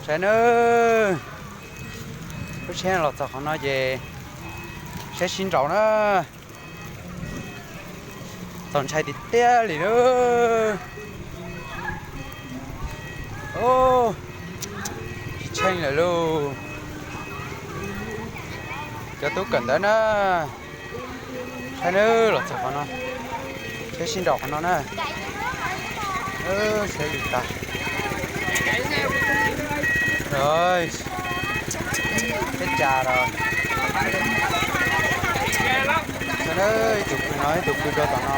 Saib na, lub tsheb los txog qhov no ces saib sib nraus na. Txaus ntshai tiag tiag li na. Tsis tsheej lawm lauj. Cov tub kawm ntawv na. Saib na, los txog qhov no, saib sib nraus qhov no na. Saib li tas. Peb tsa los. Ib tug pw no, ib tug pw rau tom no.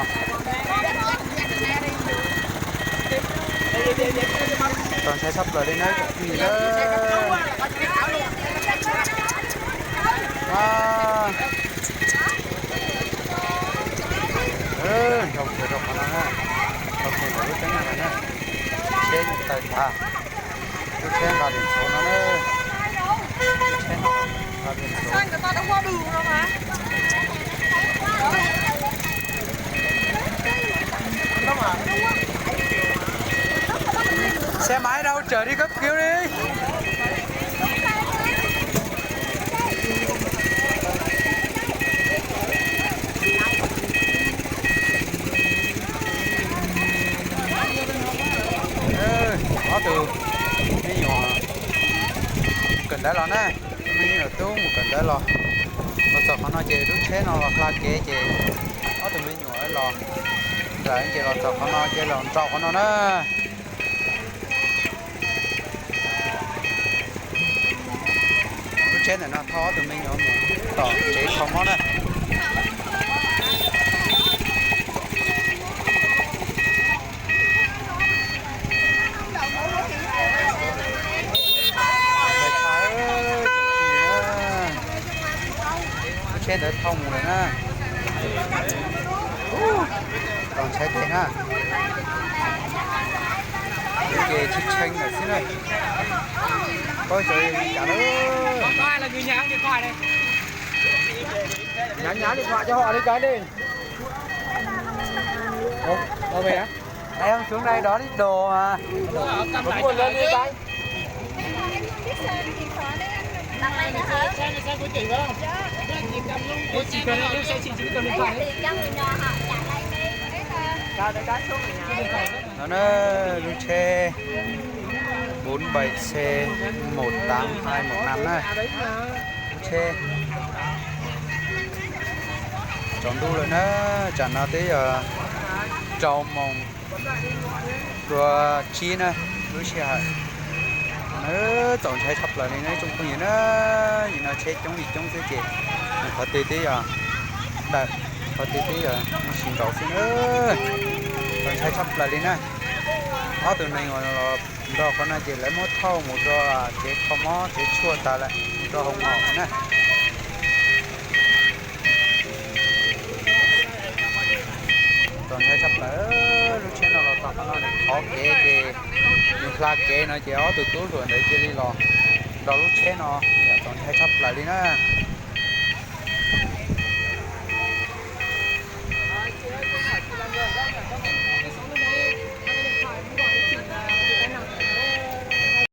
Txaus ntshai tshaj plaws li na ib tsoom phooj ywg na. Nrau kiag rau qhov no na, nrau kiag ntawm lub teeb no na, tsheb tawg tag, lub tsheb nqa lus ntxhuav no na, lub tsheb no nqa lus ntxhuav. Xe máy đâu chở đi cấp cứu đi. Ob tug me nyuam kawm ntawv los na, me nyuam tub mus kawm ntawv los, los txog qhov no ces lub tsheb no los hla kev ces ob tug me nyuam los, lawv ces los txog qhov no ces los nraus qhov no na. Lub tsheb ntawm no thauj ob tug me nyuam mus tom tsev kho mob na. Lub tsheb ntawd thauj mus lawm na. Txaus ntshai tiag na. Ces tsis tsheej lawm xwb na. Paub cov li cas lawm. Nhắn, nhắn điện thoại cho họ đi cái đi. Ơ, ơ, về á. Em xuống đây đón ít đồ mà. Có mua lên đi cái. No na, lub tsheb bốn bảy C một tám hai một năm na. Lub tsheb tsaus ntuj lawm na, tsam no twb yog rau moos dua tsib na, lub sij hawm na. Txaus ntshai tshaj plaws li na ib tsoom phooj ywg na. Nim no tsheb coob li coob xwb ces qhov twg twb yog ntawm, qhov twg twb yog sib nraus xwb na. Txaus ntshai tshaj plaws li na. Ob tug neeg uas los nrog qhov no ces lawv muab thauj mus rau tsev kho mob tsev tshuaj tas lawm, mus rau hoo maum na. Txaus ntshai tshaj plaws, lub tsheb no los txog qhov no nws thov kev ces nws hla kev no ces ob tug tub hluas ntawd cia li los nrog lub tsheb no, yam txaus ntshai tshaj plaws li na.